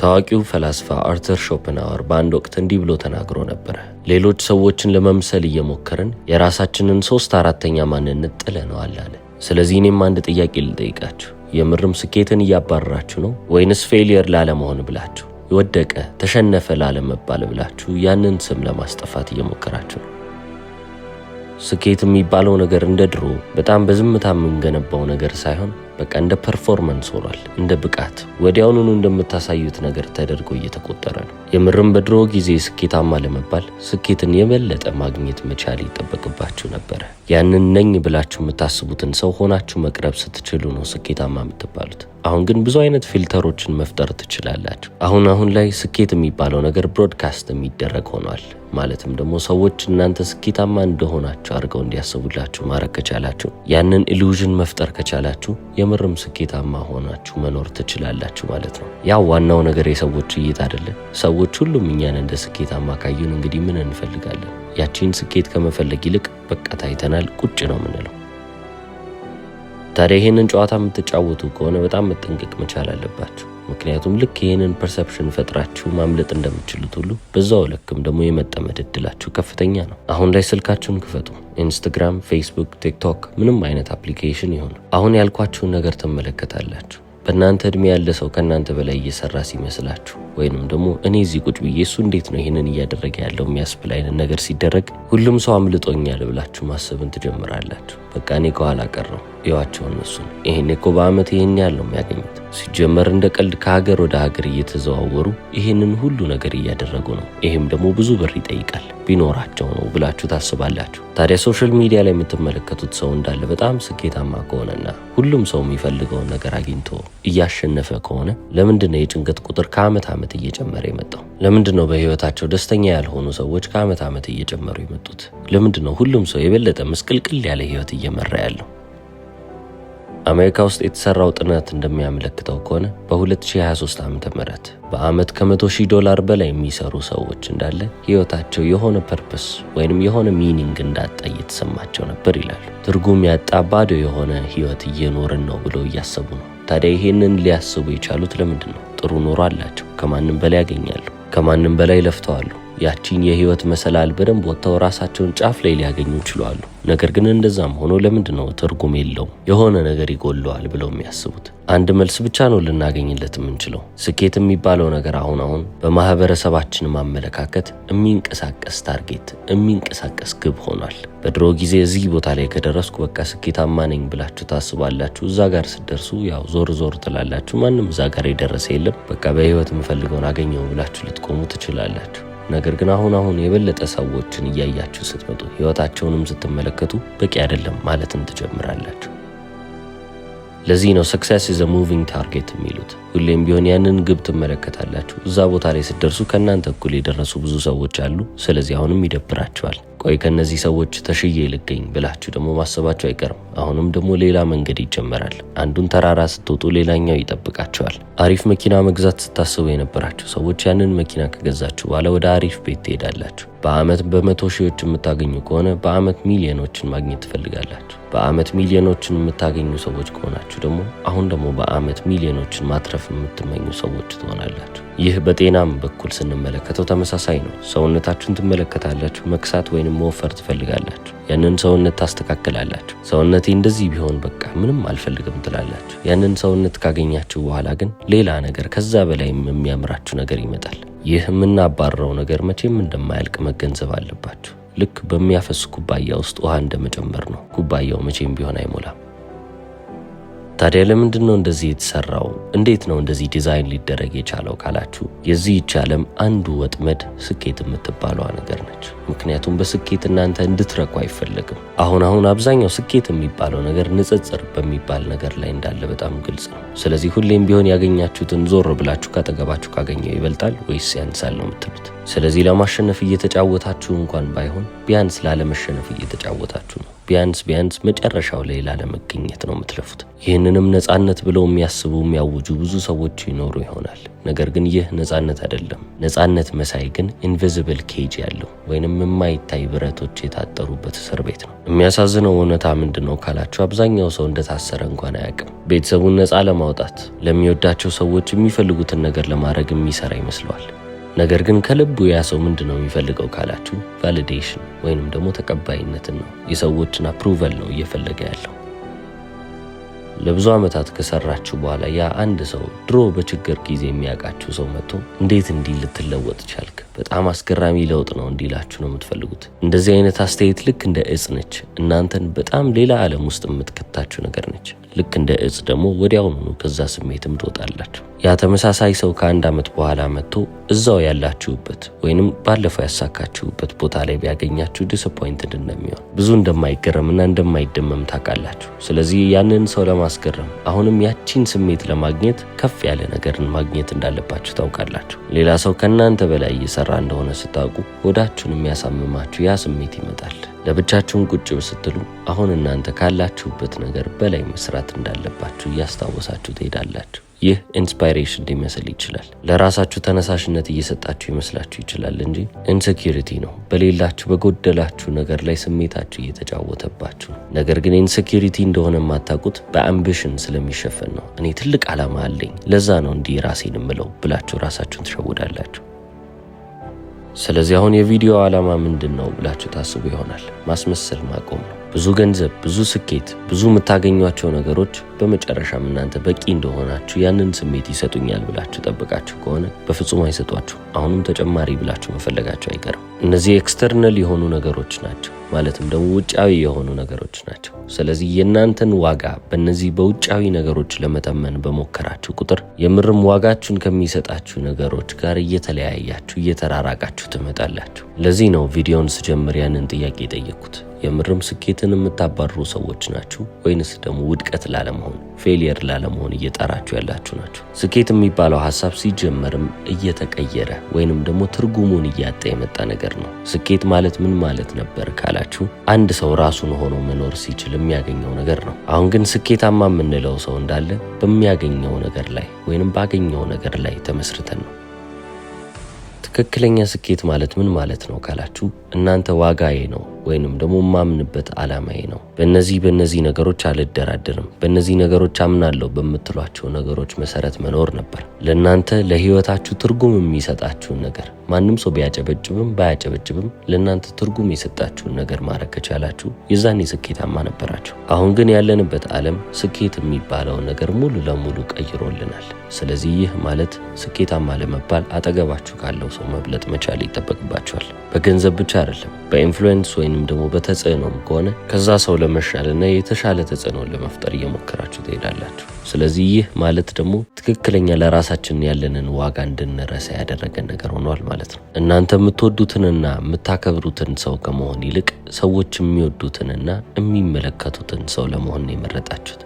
ታዋቂው ፈላስፋ አርተር ሾፐንሃወር በአንድ ወቅት እንዲህ ብሎ ተናግሮ ነበረ። "ሌሎች ሰዎችን ለመምሰል እየሞከርን የራሳችንን ሶስት አራተኛ ማንነት ጥለነዋል" አለ። ስለዚህ እኔም አንድ ጥያቄ ልጠይቃችሁ። የምርም ስኬትን እያባረራችሁ ነው ወይንስ failure ላለመሆን ብላችሁ፣ ወደቀ ተሸነፈ ላለመባል ብላችሁ ያንን ስም ለማስጠፋት እየሞከራችሁ ነው? ስኬት የሚባለው ነገር እንደ ድሮ በጣም በዝምታ የምንገነባው ነገር ሳይሆን በቃ እንደ performance ሆኗል። እንደ ብቃት ወዲያውኑኑ እንደምታሳዩት ነገር ተደርጎ እየተቆጠረ ነው። የምርም በድሮ ጊዜ ስኬታማ ለመባል ስኬትን የበለጠ ማግኘት መቻል ይጠበቅባችሁ ነበረ። ያንን ነኝ ብላችሁ የምታስቡትን ሰው ሆናችሁ መቅረብ ስትችሉ ነው ስኬታማ የምትባሉት። አሁን ግን ብዙ አይነት filter ኦችን መፍጠር ትችላላችሁ። አሁን አሁን ላይ ስኬት የሚባለው ነገር broadcast የሚደረግ ሆኗል። ማለትም ደግሞ ሰዎች እናንተ ስኬታማ እንደሆናችሁ አድርገው እንዲያስቡላችሁ ማድረግ ከቻላችሁ፣ ያንን illusion መፍጠር ከቻላችሁ የምርም ስኬታማ ሆናችሁ መኖር ትችላላችሁ ማለት ነው። ያው ዋናው ነገር የሰዎች እይታ አይደለም። ሰዎች ሁሉም እኛን እንደ ስኬታማ ካዩን እንግዲህ ምን እንፈልጋለን? ያቺን ስኬት ከመፈለግ ይልቅ በቃ ታይተናል ቁጭ ነው የምንለው። ታዲያ ይህንን ጨዋታ የምትጫወቱ ከሆነ በጣም መጠንቀቅ መቻል አለባችሁ። ምክንያቱም ልክ ይህንን perception ፈጥራችሁ ማምለጥ እንደምትችሉት ሁሉ በዛው ልክም ደግሞ የመጠመድ እድላችሁ ከፍተኛ ነው። አሁን ላይ ስልካችሁን ክፈቱ። Instagram፣ Facebook፣ TikTok፣ ምንም አይነት application ይሁን አሁን ያልኳችሁን ነገር ትመለከታላችሁ። በእናንተ እድሜ ያለ ሰው ከእናንተ በላይ እየሰራ ሲመስላችሁ ወይንም ደግሞ እኔ እዚህ ቁጭ ብዬ እሱ እንዴት ነው ይህንን እያደረገ ያለው የሚያስብል አይነት ነገር ሲደረግ ሁሉም ሰው አምልጦኛል ብላችሁ ማሰብን ትጀምራላችሁ። በቃ እኔ ከኋላ ቀረሁ፣ እዩዋቸው እነሱን፣ ይሄን እኮ በአመት ይሄን ያህል ነው የሚያገኙት። ሲጀመር እንደ ቀልድ ከሀገር ወደ ሀገር እየተዘዋወሩ ይሄንን ሁሉ ነገር እያደረጉ ነው። ይሄም ደግሞ ብዙ ብር ይጠይቃል፣ ቢኖራቸው ነው ብላችሁ ታስባላችሁ። ታዲያ social media ላይ የምትመለከቱት ሰው እንዳለ በጣም ስኬታማ ከሆነና ሁሉም ሰው የሚፈልገውን ነገር አግኝቶ እያሸነፈ ከሆነ ለምንድን ነው የጭንቀት ቁጥር ከአመት ዓመት እየጨመረ የመጣው? ለምንድን ነው በህይወታቸው ደስተኛ ያልሆኑ ሰዎች ከአመት ዓመት እየጨመሩ የመጡት? ለምንድን ነው ሁሉም ሰው የበለጠ ምስቅልቅል ያለ ህይወት እየመራ ያለው? አሜሪካ ውስጥ የተሰራው ጥናት እንደሚያመለክተው ከሆነ በ2023 ዓ.ም በአመት ከ100,000 ዶላር በላይ የሚሰሩ ሰዎች እንዳለ ህይወታቸው የሆነ purpose ወይንም የሆነ meaning እንዳጣ እየተሰማቸው ነበር ይላሉ። ትርጉም ያጣ ባዶ የሆነ ህይወት እየኖርን ነው ብለው እያሰቡ ነው። ታዲያ ይሄንን ሊያስቡ የቻሉት ለምንድን ነው? ጥሩ ኑሮ አላቸው፣ ከማንም በላይ ያገኛሉ፣ ከማንም በላይ ለፍተዋል። ያቺን የህይወት መሰላል በደንብ ወጥተው ራሳቸውን ጫፍ ላይ ሊያገኙ ችለዋል። ነገር ግን እንደዛም ሆኖ ለምንድን ነው ትርጉም የለውም፣ የሆነ ነገር ይጎለዋል ብለው የሚያስቡት? አንድ መልስ ብቻ ነው ልናገኝለት የምንችለው። ስኬት የሚባለው ነገር አሁን አሁን በማህበረሰባችን አመለካከት የሚንቀሳቀስ target፣ የሚንቀሳቀስ ግብ ሆኗል። በድሮ ጊዜ እዚህ ቦታ ላይ ከደረስኩ በቃ ስኬታማ ነኝ ብላችሁ ታስባላችሁ። እዛ ጋር ስትደርሱ ያው ዞር ዞር ትላላችሁ። ማንም እዛ ጋር የደረሰ የለም። በቃ በህይወት የምፈልገውን አገኘው ብላችሁ ልትቆሙ ትችላላችሁ። ነገር ግን አሁን አሁን የበለጠ ሰዎችን እያያችሁ ስትመጡ፣ ህይወታቸውንም ስትመለከቱ በቂ አይደለም ማለትን ትጀምራላችሁ። ለዚህ ነው "success is a moving target" የሚሉት። ሁሌም ቢሆን ያንን ግብ ትመለከታላችሁ። እዛ ቦታ ላይ ስትደርሱ ከእናንተ እኩል የደረሱ ብዙ ሰዎች አሉ። ስለዚህ አሁንም ይደብራችኋል። ቆይ ከእነዚህ ሰዎች ተሽዬ ልገኝ ብላችሁ ደግሞ ማሰባችሁ አይቀርም። አሁንም ደግሞ ሌላ መንገድ ይጀመራል። አንዱን ተራራ ስትወጡ ሌላኛው ይጠብቃችኋል። አሪፍ መኪና መግዛት ስታስቡ የነበራችሁ ሰዎች ያንን መኪና ከገዛችሁ በኋላ ወደ አሪፍ ቤት ትሄዳላችሁ። በአመት በመቶ ሺዎች የምታገኙ ከሆነ በአመት ሚሊዮኖችን ማግኘት ትፈልጋላችሁ። በአመት ሚሊዮኖችን የምታገኙ ሰዎች ከሆናችሁ ደግሞ አሁን ደግሞ በአመት ሚሊዮኖችን ማትረፍ የምትመኙ ሰዎች ትሆናላችሁ። ይህ በጤናም በኩል ስንመለከተው ተመሳሳይ ነው። ሰውነታችሁን ትመለከታላችሁ። መክሳት ወይንም መወፈር ትፈልጋላችሁ። ያንን ሰውነት ታስተካክላላችሁ። ሰውነቴ እንደዚህ ቢሆን በቃ ምንም አልፈልግም ትላላችሁ። ያንን ሰውነት ካገኛችሁ በኋላ ግን ሌላ ነገር፣ ከዛ በላይም የሚያምራችሁ ነገር ይመጣል። ይህ የምናባረው ነገር መቼም እንደማያልቅ መገንዘብ አለባችሁ። ልክ በሚያፈስ ኩባያ ውስጥ ውሃ እንደመጨመር ነው። ኩባያው መቼም ቢሆን አይሞላም። ታዲያ ለምንድን ነው እንደዚህ የተሰራው? እንዴት ነው እንደዚህ ዲዛይን ሊደረግ የቻለው ካላችሁ የዚህች ዓለም አንዱ ወጥመድ ስኬት የምትባለዋ ነገር ነች። ምክንያቱም በስኬት እናንተ እንድትረኩ አይፈለግም። አሁን አሁን አብዛኛው ስኬት የሚባለው ነገር ንጽጽር በሚባል ነገር ላይ እንዳለ በጣም ግልጽ ነው። ስለዚህ ሁሌም ቢሆን ያገኛችሁትን ዞር ብላችሁ ካጠገባችሁ ካገኘው ይበልጣል ወይስ ያንሳል ነው የምትሉት። ስለዚህ ለማሸነፍ እየተጫወታችሁ እንኳን ባይሆን ቢያንስ ላለመሸነፍ እየተጫወታችሁ ነው። ቢያንስ ቢያንስ መጨረሻው ላይ ላለመገኘት ነው የምትለፉት። ይህንንም ነፃነት ብለው የሚያስቡ የሚያውጁ ብዙ ሰዎች ይኖሩ ይሆናል። ነገር ግን ይህ ነፃነት አይደለም። ነፃነት መሳይ ግን invisible cage ያለው ወይንም የማይታይ ብረቶች የታጠሩበት እስር ቤት ነው። የሚያሳዝነው እውነታ ምንድን ነው ካላችሁ፣ አብዛኛው ሰው እንደታሰረ እንኳን አያውቅም። ቤተሰቡን ነፃ ለማውጣት፣ ለሚወዳቸው ሰዎች የሚፈልጉትን ነገር ለማድረግ የሚሰራ ይመስለዋል። ነገር ግን ከልቡ ያ ሰው ምንድን ነው የሚፈልገው ካላችሁ፣ validation ወይንም ደግሞ ተቀባይነትን ነው። የሰዎችን approval ነው እየፈለገ ያለው። ለብዙ ዓመታት ከሰራችሁ በኋላ ያ አንድ ሰው፣ ድሮ በችግር ጊዜ የሚያውቃችሁ ሰው መጥቶ "እንዴት እንዲህ ልትለወጥ ቻልክ? በጣም አስገራሚ ለውጥ ነው" እንዲላችሁ ነው የምትፈልጉት። እንደዚህ አይነት አስተያየት ልክ እንደ እጽ ነች። እናንተን በጣም ሌላ ዓለም ውስጥ የምትከታችሁ ነገር ነች። ልክ እንደ እጽ ደግሞ ወዲያውኑ ከዛ ስሜትም ትወጣላችሁ። ያ ተመሳሳይ ሰው ከአንድ ዓመት በኋላ መጥቶ እዛው ያላችሁበት ወይንም ባለፈው ያሳካችሁበት ቦታ ላይ ቢያገኛችሁ disappointed እንደሚሆን፣ ብዙ እንደማይገረምና እንደማይደመም ታውቃላችሁ። ስለዚህ ያንን ሰው ለማስገረም፣ አሁንም ያቺን ስሜት ለማግኘት ከፍ ያለ ነገርን ማግኘት እንዳለባችሁ ታውቃላችሁ። ሌላ ሰው ከእናንተ በላይ እየሰራ እንደሆነ ስታውቁ ሆዳችሁን የሚያሳምማችሁ ያ ስሜት ይመጣል። ለብቻችሁን ቁጭ ስትሉ አሁን እናንተ ካላችሁበት ነገር በላይ መስራት እንዳለባችሁ እያስታወሳችሁ ትሄዳላችሁ። ይህ inspiration ሊመስል ይችላል። ለራሳችሁ ተነሳሽነት እየሰጣችሁ ይመስላችሁ ይችላል እንጂ insecurity ነው። በሌላችሁ በጎደላችሁ ነገር ላይ ስሜታችሁ እየተጫወተባችሁ ነው። ነገር ግን insecurity እንደሆነ የማታውቁት በ ambition ስለሚሸፈን ነው። እኔ ትልቅ ዓላማ አለኝ፣ ለዛ ነው እንዲህ ራሴን እምለው ብላችሁ ራሳችሁን ትሸውዳላችሁ። ስለዚህ አሁን የቪዲዮ ዓላማ ምንድን ነው ብላችሁ ታስቡ ይሆናል። ማስመሰል ማቆም ነው። ብዙ ገንዘብ፣ ብዙ ስኬት፣ ብዙ የምታገኟቸው ነገሮች በመጨረሻም እናንተ በቂ እንደሆናችሁ ያንን ስሜት ይሰጡኛል ብላችሁ ጠብቃችሁ ከሆነ በፍጹም አይሰጧችሁም። አሁንም ተጨማሪ ብላችሁ መፈለጋችሁ አይቀርም። እነዚህ external የሆኑ ነገሮች ናቸው፣ ማለትም ደግሞ ውጫዊ የሆኑ ነገሮች ናቸው። ስለዚህ የእናንተን ዋጋ በእነዚህ በውጫዊ ነገሮች ለመተመን በሞከራችሁ ቁጥር የምርም ዋጋችሁን ከሚሰጣችሁ ነገሮች ጋር እየተለያያችሁ፣ እየተራራቃችሁ ትመጣላችሁ። ለዚህ ነው ቪዲዮን ስጀምር ያንን ጥያቄ የጠየቅኩት። የምርም ስኬትን የምታባርሩ ሰዎች ናችሁ ወይንስ ደግሞ ውድቀት ላለመሆን፣ failure ላለመሆን እየጣራችሁ ያላችሁ ናችሁ? ስኬት የሚባለው ሀሳብ ሲጀመርም እየተቀየረ ወይንም ደግሞ ትርጉሙን እያጣ የመጣ ነገር ነው። ስኬት ማለት ምን ማለት ነበር ካላችሁ፣ አንድ ሰው ራሱን ሆኖ መኖር ሲችል የሚያገኘው ነገር ነው። አሁን ግን ስኬታማ የምንለው ሰው እንዳለ በሚያገኘው ነገር ላይ ወይንም ባገኘው ነገር ላይ ተመስርተን ነው። ትክክለኛ ስኬት ማለት ምን ማለት ነው ካላችሁ፣ እናንተ ዋጋዬ ነው ወይንም ደግሞ የማምንበት ዓላማዬ ነው፣ በእነዚህ በእነዚህ ነገሮች አልደራደርም፣ በእነዚህ ነገሮች አምናለሁ በምትሏቸው ነገሮች መሰረት መኖር ነበር። ለእናንተ ለህይወታችሁ ትርጉም የሚሰጣችሁን ነገር፣ ማንም ሰው ቢያጨበጭብም ባያጨበጭብም ለእናንተ ትርጉም የሰጣችሁን ነገር ማድረግ ከቻላችሁ የዛኔ ስኬታማ ነበራችሁ። አሁን ግን ያለንበት ዓለም ስኬት የሚባለውን ነገር ሙሉ ለሙሉ ቀይሮልናል። ስለዚህ ይህ ማለት ስኬታማ ለመባል አጠገባችሁ ካለው ሰው መብለጥ መቻል ይጠበቅባችኋል። በገንዘብ ብቻ አይደለም፣ በ influence ወይንም ደግሞ በተጽዕኖም ከሆነ ከዛ ሰው ለመሻልና የተሻለ ተጽዕኖን ለመፍጠር እየሞከራችሁ ትሄዳላችሁ። ስለዚህ ይህ ማለት ደግሞ ትክክለኛ ለራሳችን ያለንን ዋጋ እንድንረሳ ያደረገን ነገር ሆኗል ማለት ነው። እናንተ የምትወዱትንና የምታከብሩትን ሰው ከመሆን ይልቅ ሰዎች የሚወዱትንና የሚመለከቱትን ሰው ለመሆን ነው የመረጣችሁት።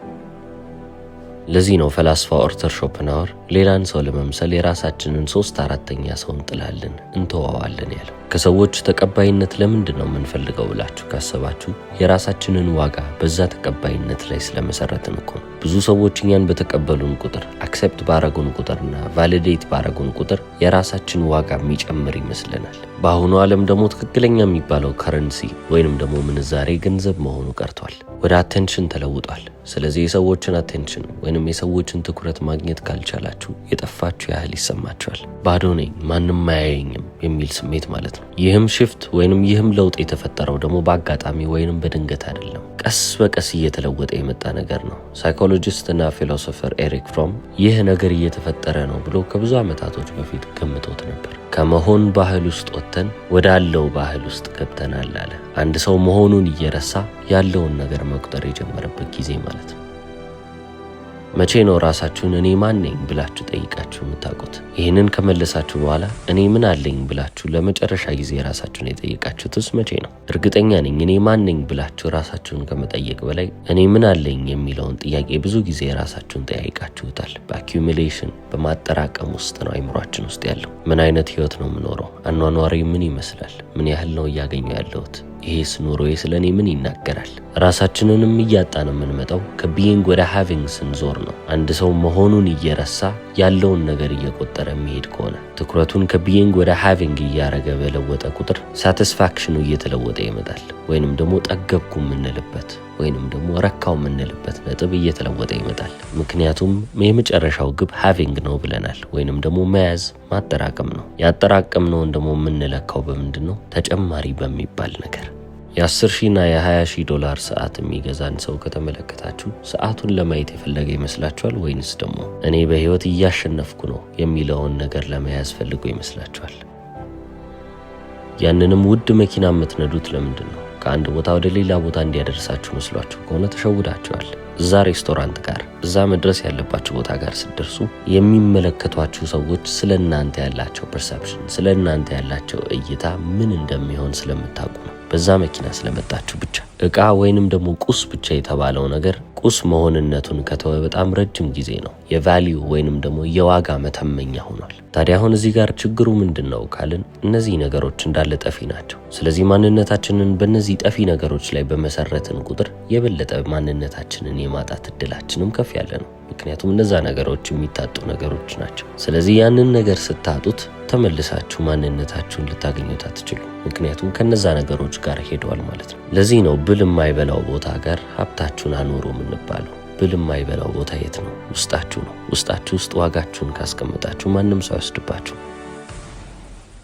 ለዚህ ነው ፈላስፋው አርተር ሾፐንሃወር ሌላን ሰው ለመምሰል የራሳችንን ሶስት አራተኛ ሰው እንጥላለን፣ እንተዋዋለን ያለው። ከሰዎች ተቀባይነት ለምንድን ነው የምንፈልገው ብላችሁ ካሰባችሁ፣ የራሳችንን ዋጋ በዛ ተቀባይነት ላይ ስለመሰረትን እኮ ነው። ብዙ ሰዎች እኛን በተቀበሉን ቁጥር፣ accept ባረጉን ቁጥርና validate ባረጉን ቁጥር የራሳችን ዋጋ የሚጨምር ይመስለናል። በአሁኑ ዓለም ደግሞ ትክክለኛ የሚባለው currency ወይንም ደግሞ ምንዛሬ ገንዘብ መሆኑ ቀርቷል። ወደ attention ተለውጧል። ስለዚህ የሰዎችን attention ወይንም የሰዎችን ትኩረት ማግኘት ካልቻላችሁ የጠፋችሁ ያህል ይሰማችኋል። ባዶ ነኝ፣ ማንም አያየኝም የሚል ስሜት ማለት ነው። ይህም shift ወይንም ይህም ለውጥ የተፈጠረው ደግሞ በአጋጣሚ ወይንም በድንገት አይደለም። ቀስ በቀስ እየተለወጠ የመጣ ነገር ነው። Psychologist እና philosopher ኤሪክ ፍሮም ይህ ነገር እየተፈጠረ ነው ብሎ ከብዙ ዓመታቶች በፊት ገምቶት ነበር። ከመሆን ባህል ውስጥ ወጥተን ወዳለው ባህል ውስጥ ገብተናል አለ። አንድ ሰው መሆኑን እየረሳ ያለውን ነገር መቁጠር የጀመረበት ጊዜ ማለት ነው። መቼ ነው ራሳችሁን እኔ ማን ነኝ ብላችሁ ጠይቃችሁ የምታውቁት? ይህንን ከመለሳችሁ በኋላ እኔ ምን አለኝ ብላችሁ ለመጨረሻ ጊዜ ራሳችሁን የጠየቃችሁትስ መቼ ነው? እርግጠኛ ነኝ እኔ ማን ነኝ ብላችሁ ራሳችሁን ከመጠየቅ በላይ እኔ ምን አለኝ የሚለውን ጥያቄ ብዙ ጊዜ ራሳችሁን ጠያይቃችሁታል። በ accumulation፣ በማጠራቀም ውስጥ ነው አይምሯችን ውስጥ ያለው። ምን አይነት ህይወት ነው የምኖረው? አኗኗሬ ምን ይመስላል? ምን ያህል ነው እያገኘሁ ያለሁት? ይሄስ ኑሮዬ ስለ እኔ ምን ይናገራል? ራሳችንንም እያጣን የምንመጣው ከ being ወደ having ስንዞር ነው። አንድ ሰው መሆኑን እየረሳ ያለውን ነገር እየቆጠረ የሚሄድ ከሆነ፣ ትኩረቱን ከ being ወደ having እያረገ በለወጠ ቁጥር satisfaction ኑ እየተለወጠ ይመጣል። ወይንም ደግሞ ጠገብኩ የምንልበት ወይንም ደግሞ ረካው የምንልበት ነጥብ እየተለወጠ ይመጣል። ምክንያቱም የመጨረሻው ግብ having ነው ብለናል፣ ወይንም ደግሞ መያዝ ማጠራቀም ነው። ያጠራቀምነውን ደግሞ የምንለካው በምንድን ነው? ተጨማሪ በሚባል ነገር። የ10 ሺና የ20 ሺህ ዶላር ሰዓት የሚገዛን ሰው ከተመለከታችሁ ሰዓቱን ለማየት የፈለገ ይመስላችኋል? ወይንስ ደግሞ እኔ በህይወት እያሸነፍኩ ነው የሚለውን ነገር ለመያዝ ፈልጎ ይመስላችኋል? ያንንም ውድ መኪና የምትነዱት ለምንድን ነው? ከአንድ ቦታ ወደ ሌላ ቦታ እንዲያደርሳችሁ መስሏችሁ ከሆነ ተሸውዳችኋል። እዛ ሬስቶራንት ጋር፣ እዛ መድረስ ያለባችሁ ቦታ ጋር ስትደርሱ የሚመለከቷችሁ ሰዎች ስለ እናንተ ያላቸው perception፣ ስለ እናንተ ያላቸው እይታ ምን እንደሚሆን ስለምታውቁ ነው። በዛ መኪና ስለመጣችሁ ብቻ። እቃ ወይንም ደግሞ ቁስ ብቻ የተባለው ነገር ቁስ መሆንነቱን ከተወ በጣም ረጅም ጊዜ ነው። የ value ወይንም ደግሞ የዋጋ መተመኛ ሆኗል። ታዲያ አሁን እዚህ ጋር ችግሩ ምንድን ነው ካልን እነዚህ ነገሮች እንዳለ ጠፊ ናቸው። ስለዚህ ማንነታችንን በእነዚህ ጠፊ ነገሮች ላይ በመሰረትን ቁጥር የበለጠ ማንነታችንን የማጣት እድላችንም ከፍ ያለ ነው። ምክንያቱም እነዛ ነገሮች የሚታጡ ነገሮች ናቸው። ስለዚህ ያንን ነገር ስታጡት ተመልሳችሁ ማንነታችሁን ልታገኙት አትችሉ። ምክንያቱም ከነዛ ነገሮች ጋር ሄደዋል ማለት ነው። ለዚህ ነው ብል የማይበላው ቦታ ጋር ሀብታችሁን አኑሩ የምንባለው። ብል የማይበላው ቦታ የት ነው? ውስጣችሁ ነው። ውስጣችሁ ውስጥ ዋጋችሁን ካስቀመጣችሁ ማንም ሰው አይወስድባችሁ።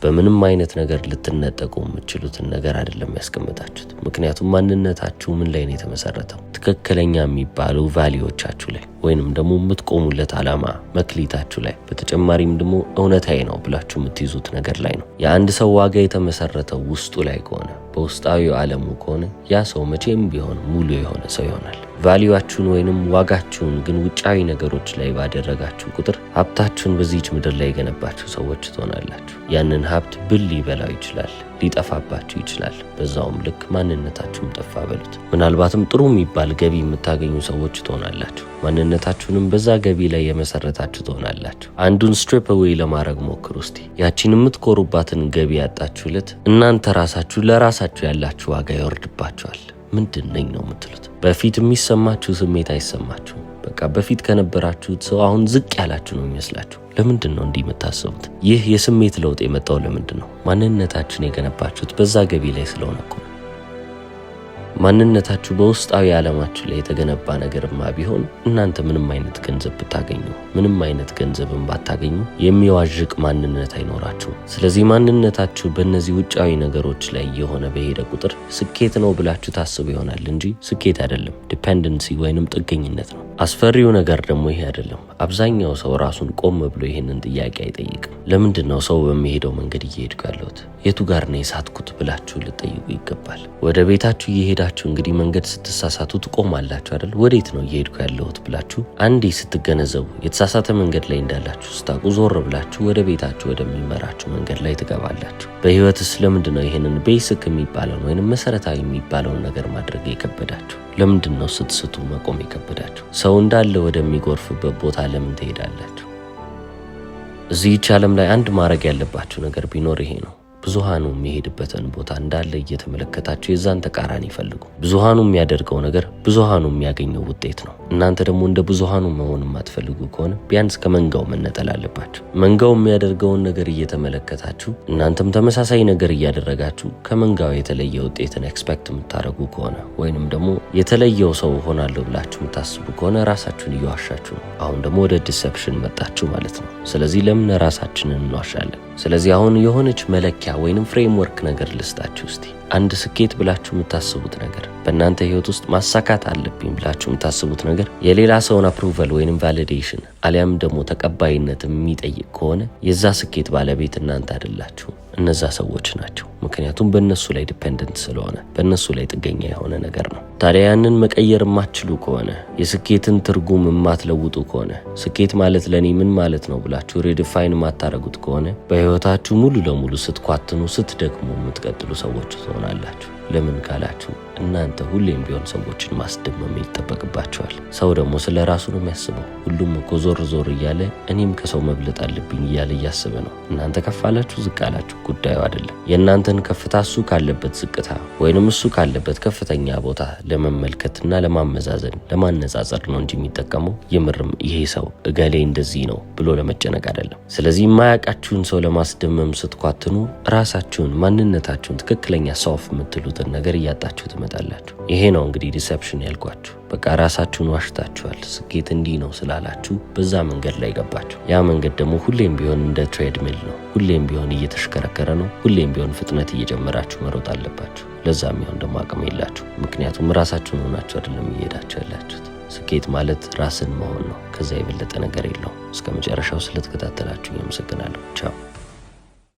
በምንም አይነት ነገር ልትነጠቁ የምትችሉትን ነገር አይደለም ያስቀመጣችሁት። ምክንያቱም ማንነታችሁ ምን ላይ ነው የተመሰረተው? ትክክለኛ የሚባሉ value ዎቻችሁ ላይ ወይንም ደግሞ የምትቆሙለት ዓላማ መክሊታችሁ ላይ፣ በተጨማሪም ደግሞ እውነታዬ ነው ብላችሁ የምትይዙት ነገር ላይ ነው። የአንድ ሰው ዋጋ የተመሰረተው ውስጡ ላይ ከሆነ፣ በውስጣዊ ዓለሙ ከሆነ፣ ያ ሰው መቼም ቢሆን ሙሉ የሆነ ሰው ይሆናል። Value ዋችሁን ወይንም ዋጋችሁን ግን ውጫዊ ነገሮች ላይ ባደረጋችሁ ቁጥር ሀብታችሁን በዚህች ምድር ላይ የገነባችሁ ሰዎች ትሆናላችሁ። ያንን ሀብት ብል ሊበላው ይችላል፣ ሊጠፋባችሁ ይችላል። በዛውም ልክ ማንነታችሁም ጠፋ በሉት። ምናልባትም ጥሩ የሚባል ገቢ የምታገኙ ሰዎች ትሆናላችሁ። ማንነታችሁንም በዛ ገቢ ላይ የመሰረታችሁ ትሆናላችሁ። አንዱን strip away ለማድረግ ሞክሩ እስቲ። ያቺን የምትኮሩባትን ገቢ ያጣችሁለት እናንተ ራሳችሁ ለራሳችሁ ያላችሁ ዋጋ ይወርድባችኋል። ምንድን ነኝ ነው የምትሉት። በፊት የሚሰማችሁ ስሜት አይሰማችሁም። በቃ በፊት ከነበራችሁት ሰው አሁን ዝቅ ያላችሁ ነው የሚመስላችሁ። ለምንድን ነው እንዲህ የምታስቡት? ይህ የስሜት ለውጥ የመጣው ለምንድን ነው? ማንነታችሁን የገነባችሁት በዛ ገቢ ላይ ስለሆነ እኮ ነው። ማንነታችሁ በውስጣዊ ዓለማችሁ ላይ የተገነባ ነገርማ ቢሆን እናንተ ምንም አይነት ገንዘብ ብታገኙ ምንም አይነት ገንዘብን ባታገኙ የሚዋዥቅ ማንነት አይኖራችሁም። ስለዚህ ማንነታችሁ በእነዚህ ውጫዊ ነገሮች ላይ የሆነ በሄደ ቁጥር ስኬት ነው ብላችሁ ታስቡ ይሆናል እንጂ ስኬት አይደለም፣ dependency ወይንም ጥገኝነት ነው። አስፈሪው ነገር ደግሞ ይሄ አይደለም። አብዛኛው ሰው ራሱን ቆም ብሎ ይሄንን ጥያቄ አይጠይቅም። ለምንድን ነው ሰው በሚሄደው መንገድ እየሄድኩ ያለሁት? የቱ ጋር ነው የሳትኩት ብላችሁ ልትጠይቁ ይገባል። ወደ ቤታችሁ እየሄዳችሁ እንግዲህ መንገድ ስትሳሳቱ ትቆማላችሁ አይደል? ወዴት ነው እየሄድኩ ያለሁት ብላችሁ አንዴ ስትገነዘቡ፣ የተሳሳተ መንገድ ላይ እንዳላችሁ ስታውቁ ዞር ብላችሁ ወደ ቤታችሁ ወደሚመራችሁ መንገድ ላይ ትገባላችሁ። በህይወትስ ለምንድን ነው ይሄንን basic የሚባለውን ወይንም መሰረታዊ የሚባለውን ነገር ማድረግ የከበዳችሁ? ለምንድን ነው ስትስቱ መቆም የከበዳችሁ? ሰው እንዳለ ወደሚጎርፍበት ቦታ ለምን ትሄዳላችሁ? እዚህች ዓለም ላይ አንድ ማድረግ ያለባችሁ ነገር ቢኖር ይሄ ነው። ብዙሃኑ የሚሄድበትን ቦታ እንዳለ እየተመለከታችሁ የዛን ተቃራኒ ፈልጉ። ብዙሃኑ የሚያደርገው ነገር ብዙሃኑ የሚያገኘው ውጤት ነው። እናንተ ደግሞ እንደ ብዙሃኑ መሆን የማትፈልጉ ከሆነ ቢያንስ ከመንጋው መነጠል አለባችሁ። መንጋው የሚያደርገውን ነገር እየተመለከታችሁ እናንተም ተመሳሳይ ነገር እያደረጋችሁ ከመንጋው የተለየ ውጤትን expect የምታደርጉ ከሆነ ወይንም ደግሞ የተለየው ሰው ሆናለሁ ብላችሁ የምታስቡ ከሆነ ራሳችሁን እየዋሻችሁ ነው። አሁን ደግሞ ወደ deception መጣችሁ ማለት ነው። ስለዚህ ለምን ራሳችንን እንዋሻለን? ስለዚህ አሁን የሆነች መለኪያ ወይንም framework ነገር ልስጣችሁ እስቲ። አንድ ስኬት ብላችሁ የምታስቡት ነገር፣ በእናንተ ህይወት ውስጥ ማሳካት አለብኝ ብላችሁ የምታስቡት ነገር የሌላ ሰውን approval ወይንም validation አሊያም ደግሞ ተቀባይነት የሚጠይቅ ከሆነ የዛ ስኬት ባለቤት እናንተ አይደላችሁም፣ እነዛ ሰዎች ናቸው። ምክንያቱም በእነሱ ላይ dependent ስለሆነ፣ በእነሱ ላይ ጥገኛ የሆነ ነገር ነው። ታዲያ ያንን መቀየር የማትችሉ ከሆነ፣ የስኬትን ትርጉም የማትለውጡ ከሆነ፣ ስኬት ማለት ለእኔ ምን ማለት ነው ብላችሁ redefine የማታደርጉት ከሆነ በህይወታችሁ ሙሉ ለሙሉ ስትኳትኑ፣ ስትደክሙ የምትቀጥሉ ሰዎች ትሆናላችሁ። ለምን ካላችሁ እናንተ ሁሌም ቢሆን ሰዎችን ማስደመም ይጠበቅባችኋል። ሰው ደግሞ ስለ ራሱ ነው የሚያስበው። ሁሉም እኮ ዞር ዞር እያለ እኔም ከሰው መብለጥ አለብኝ እያለ እያሰበ ነው። እናንተ ከፍ አላችሁ ዝቅ አላችሁ ጉዳዩ አይደለም። የእናንተን ከፍታ እሱ ካለበት ዝቅታ ወይንም እሱ ካለበት ከፍተኛ ቦታ ለመመልከትና ለማመዛዘን ለማነጻጸር ነው እንጂ የሚጠቀመው የምርም ይሄ ሰው እገሌ እንደዚህ ነው ብሎ ለመጨነቅ አይደለም። ስለዚህ የማያውቃችሁን ሰው ለማስደመም ስትኳትኑ ራሳችሁን፣ ማንነታችሁን፣ ትክክለኛ self የምትሉትን ነገር እያጣችሁ ትመጣላችሁ። ይሄ ነው እንግዲህ deception ያልኳችሁ። በቃ ራሳችሁን ዋሽታችኋል። ስኬት እንዲህ ነው ስላላችሁ በዛ መንገድ ላይ ገባችሁ። ያ መንገድ ደግሞ ሁሌም ቢሆን እንደ treadmill ነው። ሁሌም ቢሆን እየተሽከረከረ ነው። ሁሌም ቢሆን ፍጥነት እየጨመራችሁ መሮጥ አለባችሁ። ለዛ የሚሆን ደግሞ አቅም የላችሁ። ምክንያቱም ራሳችሁን ሆናችሁ አይደለም እየሄዳችሁ ያላችሁት። ስኬት ማለት ራስን መሆን ነው። ከዛ የበለጠ ነገር የለውም። እስከ መጨረሻው ስለተከታተላችሁ አመሰግናለሁ። ቻው።